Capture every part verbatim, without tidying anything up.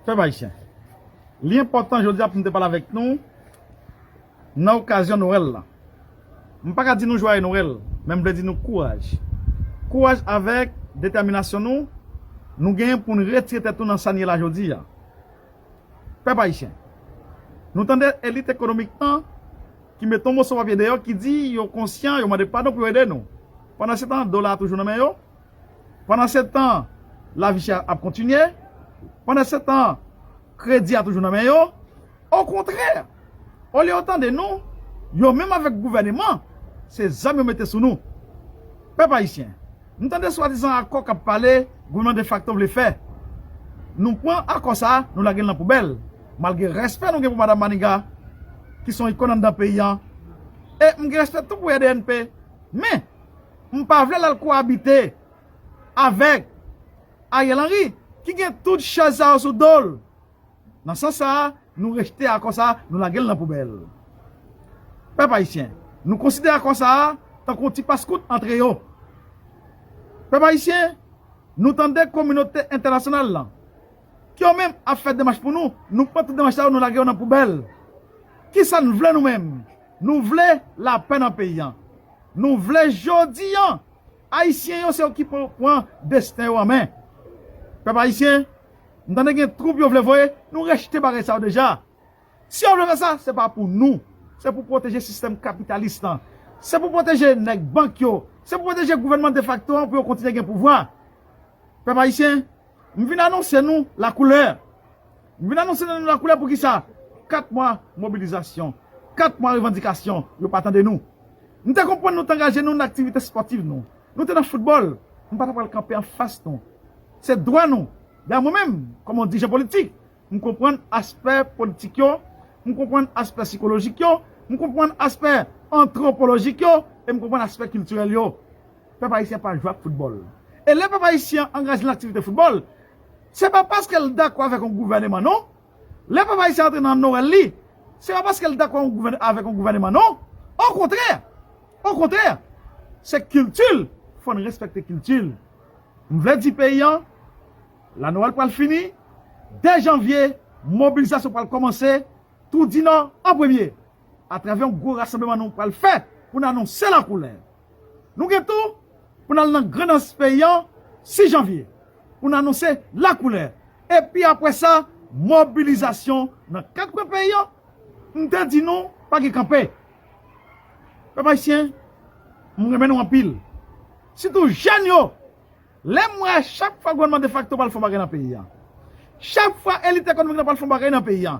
Pèp ayisyen, li enpòtan jodi a pou m te pale avèk nou nan okazyon Nwèl la. M pa ka di nou jwaye Nwèl, men m vle di nou kouraj. Kouraj avèk detèminasyon nou, nou genyen pou n retire tèt nou nan sa n ye la jodi a. Pèp ayisyen, nou tande elit ekonomik lan ki met yon moso papye deyò ki di yo konsyan, yo mande padon pou yo ede nou. Pandan se tan, dola a toujou nan men yo. Pandan se tan, lavi chè ap kontinye. Pandan se tan, kredi a toujou nan men yo. Okontrè, olye yo tande nou, yo menm avèk gouvèneman, se zam yo mete sou nou. Pèp ayisyen, m tande swadizan akò k ap pale, gouvènman defakto vle fè. Nou pran akò sa a, nou lage l nan poubèl. Malgre respè nou gen pou Madanm Maniga, ki se yon ikòn anndan peyi a, e m gen respè tou pou R D N P, men m pa vle l al kowabite avèk Ariel Henry, ki gen tout chaj sa yo sou do l. Nan sans sa a, nou rejte akò sa a, nou lage l nan poubèl. Pèp ayisyen, nou konsidere akò sa a tankou yon ti paskout antre yo. Pèp ayisyen, nou tande kominote entènasyonal lan, ki yo menm ap fè demach pou nou, nou pran tout demach sa yo, nou lage yo nan poubèl. Kisa n vle nou menm? Nou vle lapè nan peyi a. Nou vle jodi a, Ayisyen yo se yo ki pou pran desten yo an men. Pèp ayisyen, m tande gen twoup yo vle voye, nou rejte bagay sa yo deja. Si yo vle fè sa, se pa pou nou. Se pou pwoteje sistèm kapitalis lan. Se pou pwoteje nèg bank yo. Se pou pwoteje gouvènman defakto an pou yo kontinye gen pouvwa. Pèp ayisyen, m vin anonse nou lakoulè. M vin anonse nou lakoulè poukisa? Kat mwa mobilizasyon, kat mwa revandikasyon, yo pa tande nou. M te konprann nou t angaje nou nan aktivite espòtiv nou. Nou te nan foutbòl, m pa ta pral kanpe anfas nou. Se dwa nou. Dayè mwen menm, kòm yon dirijan politik, m konprann aspè politik yo, m konprann aspè sikolojik yo, m konprann aspè antwopolojik yo, e m konprann aspè kiltirèl yo. Pèp ayisyen pa jwe ak foutbòl. E lè pèp ayisyen angaje nan aktivite foutbòl, se pa paske l dakò avèk yon gouvèneman non. Lè pèp ayisyen antre nan Nwèl li, se pa paske l dakò yon gouvèn-, avèk yon gouvèneman non. Okontrè, okontrè, se kilti l, fò n respekte kilti l. M vle di peyi a, la Nwèl pral fini, de janvye, mobilizasyon pral kòmanse, Tou di Nò an premye, atravè yon gwo rasanbleman nou pral fè pou n anonse lakoulè. Nou gen tou pou n al nan Grandans peyi a, sis janvye, pou n anonse lakoulè. Epi apre sa, mobilizasyon nan kat kwen peyi a. M te di nou, pa gen kanpe. Pèp ayisyen, m renmen nou anpil. Sitou jèn yo, lè m wè chak fwa gouvènman defakto pral fè yon bagay nan peyi a, chak fwa elit ekonomik lan pral fè yon bagay nan peyi a,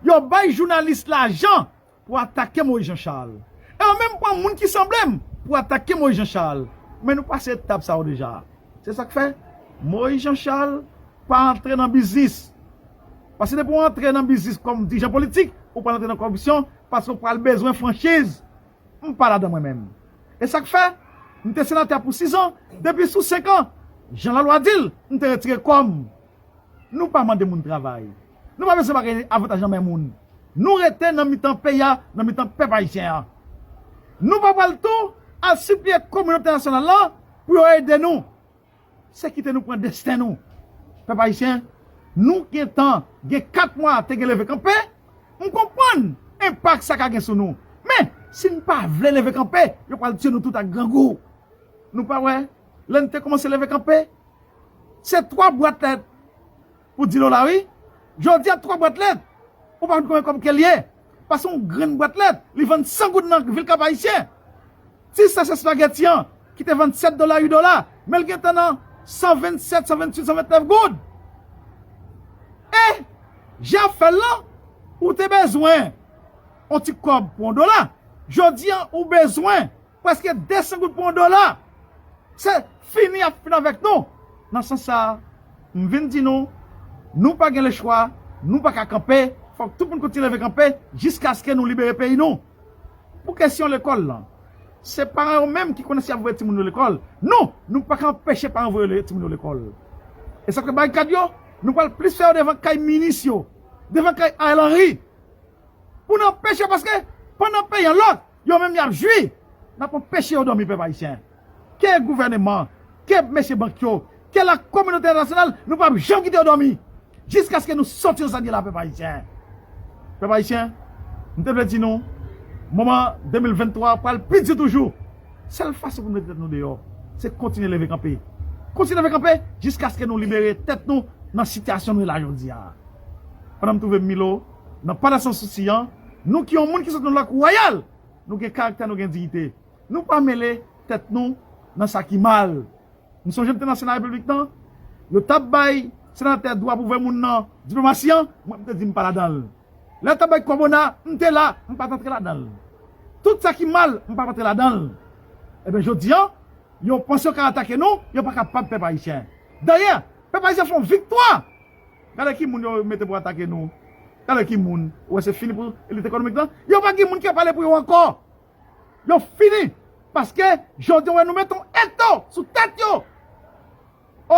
yo bay jounalis lajan pou atake Moïse Jean Charles. E yo menm pran moun ki sanble m pou atake Moïse Jean Charles. Men nou pase etap sa yo deja. Se sa k fè Moïse Jean Charles pa antre nan biznis. Paske depi w antre nan biznis kòm dirijan politik, ou pral antre nan kòripsyon, paske w pral bezwen franchiz. M pa ladan mwen menm. E sa k fè, m te senatè pou sis an, depi sou senk an, jan lalwa di l, m te retire kò m. Nou pa mande moun travay. Nou pa bezwen bagay avantaj nan men moun. Nou rete nan mitan peyi a, nan mitan pèp ayisyen an. Nou pa pral tou al sipliye kominote entènasyonal lan pou yo ede nou. Se kite nou pran desten nou. Pèp ayisyen, nou gentan gen kat mwa te gen leve kanpe. M konprann enpak sa ka gen sou nou. Men, si n pa vle leve kanpe, yo pral tiye nou tout ak grangou. Nou pa wè, lè n te kòmanse leve kanpe, se twa bwat lèt pou di dola wi. Jodi a, twa bwat lèt, ou pa konn konbyen kòb ke l ye. Paske yon grenn bwat lèt, li vann san goud nan vil Kap Ayisyen. Ti sachet espageti an, ki te vann sèt dola, uit dola, men l gentan nan san vennsèt, san venntuit, san vennèf goud. E, jan ap fè l lan, ou te bezwen yon ti kòb pou yon dola. Jodi a, ou bezwen prèske de san goud pou yon dola. Se fini y ap fin avèk nou. Nan sans sa a, m vin di nou, nou pa gen lechwa, nou pa ka kanpe, fòk tout moun kontinye leve kanpe jiskaske nou libere peyi nou. Pou kesyon lekòl lan, se paran yo menm ki konnen si y ap voye timoun yo lekòl. Nou, nou pa ka anpeche paran voye le-, timoun yo lekòl. E sa k fè barikad yo, nou pral plis fè yo devan kay minis yo, devan kay Ariel Henry. Pou n anpeche, paske pandan peyi an lòk, yo menm y ap jwi. N ap anpeche yo dòmi, pèp ayisyen. Ke gouvèneman, ke mesye bank yo, ke la kominote entènasyonal, nou p ap janm kite yo dòmi. Jiskaske nou sòti nan sa n ye la, pèp ayisyen. Pèp ayisyen, m te vle di nou, moman de mil venntwa pral pi di toujou. Sèl fason pou nou mete tèt nou deyò, se kontinye leve kanpe. Kontinye leve kanpe jiskaske nou libere tèt nou nan sitiyasyon nou ye la jodi a. Pandan m twouve m Milo, nan Palace Sans Souci an, nou ki yon moun ki sot nan lakou wayal, nou gen karaktè, nou gen diyite. Nou pa mele tèt nou nan sa ki mal. M sonje m te nan Sena Repiblik lan, yo t ap bay senatè dwa pou voye moun nan diplomasi an, mwen m te di m pa ladan l. Lè yo t ap bay kòbona, m te la, m pa t antre ladan l. Tout sa ki mal, m pa t antre ladan l. Ebyen, jodi an, yo panse yo ka atake nou, yo pa kapab, pèp ayisyen. Dayè, pèp ayisyen fè yon viktwa. Gade ki moun yo mete pou atake nou. Gade ki moun. Ou wè se fini pou elit ekonomik lan. Yo pa gen moun ki ap pale pou yo ankò. Yo fini. Paske jodi an wè nou mete yon eto sou tèt yo.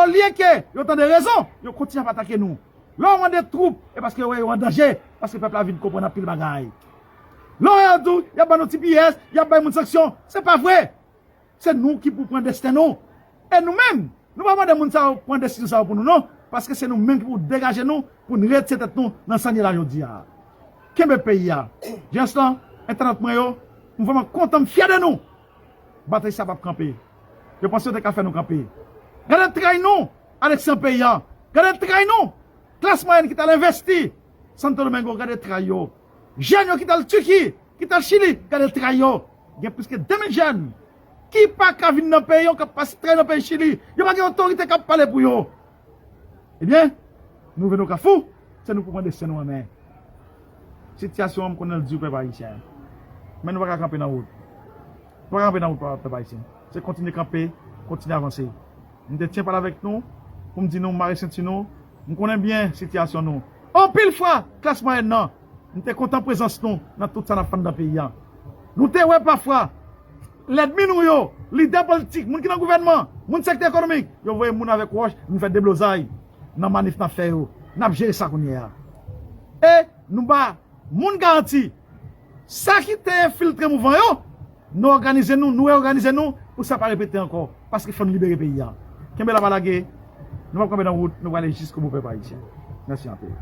Olye ke yo tande rezon, yo kontinye ap atake nou. Lè yo mande twoup, e paske yo wè yo an danje, paske pèp la vin konprann anpil bagay. Lè yo di w, y ap ban nou T P S, y ap bay moun sanksyon, se pa vre. Se nou ki pou pran desten nou. E nou menm, nou pa mande moun sa yo pran desizyon sa yo pou nou non, paske se nou menm ki pou degaje nou pou n retire tèt nou nan sa n ye la jodi a. Kenbe peyi a. Jès lan, entènant mwen yo, m vrèman kontan, m fyè de nou. Batay sa p ap kanpe. Yo panse yo te ka fè nou kanpe. Gade tray nou, Alexis an peyi a. Gade tray nou. Klas mwayèn ki t al envesti Santo Domingo, gade tray yo. Jèn yo ki t al Tiki, ki t al Chili, gade tray yo. Gen plis ke de mil jèn ki pa ka vin nan peyi yo, k ap pase tray nan peyi Chili. Yo pa gen otorite k ap pale pou yo. Ebyen, nou rive nan kafou, se nou pou pran desten nou an men. Sitiyasyon an, m konnen l di, pèp ayisyen. Men nou pa ka kanpe nan wout. Nou pa ka kanpe nan wout, pèp ayisyen. Se kontinye kanpe, kontinye avanse. M te tyen pale avèk nou, pou m di nou, mare senti nou. M konnen byen sitiyasyon nou. Anpil fwa, klas mwayèn nan, m te kontan prezans nou nan tout sa n ap fè anndan peyi a. Nou te wè pafwa, lènmi nou yo, lidè politik, moun ki nan gouvènman, moun sektè ekonomik, yo voye moun avèk wòch, vin fè deblozay nan manif n ap fè yo. N ap jere sa kounye a. E nou ba moun garanti, sa ki te enfiltre mouvman yo, nou òganize nou, nou reòganize nou pou sa pa repete ankò. Paske fò n libere peyi a. Kenbe la, pa lage, nou p ap kanpe nan wout, nou prale jiskobou, pèp ayisyen. Mèsi anpil.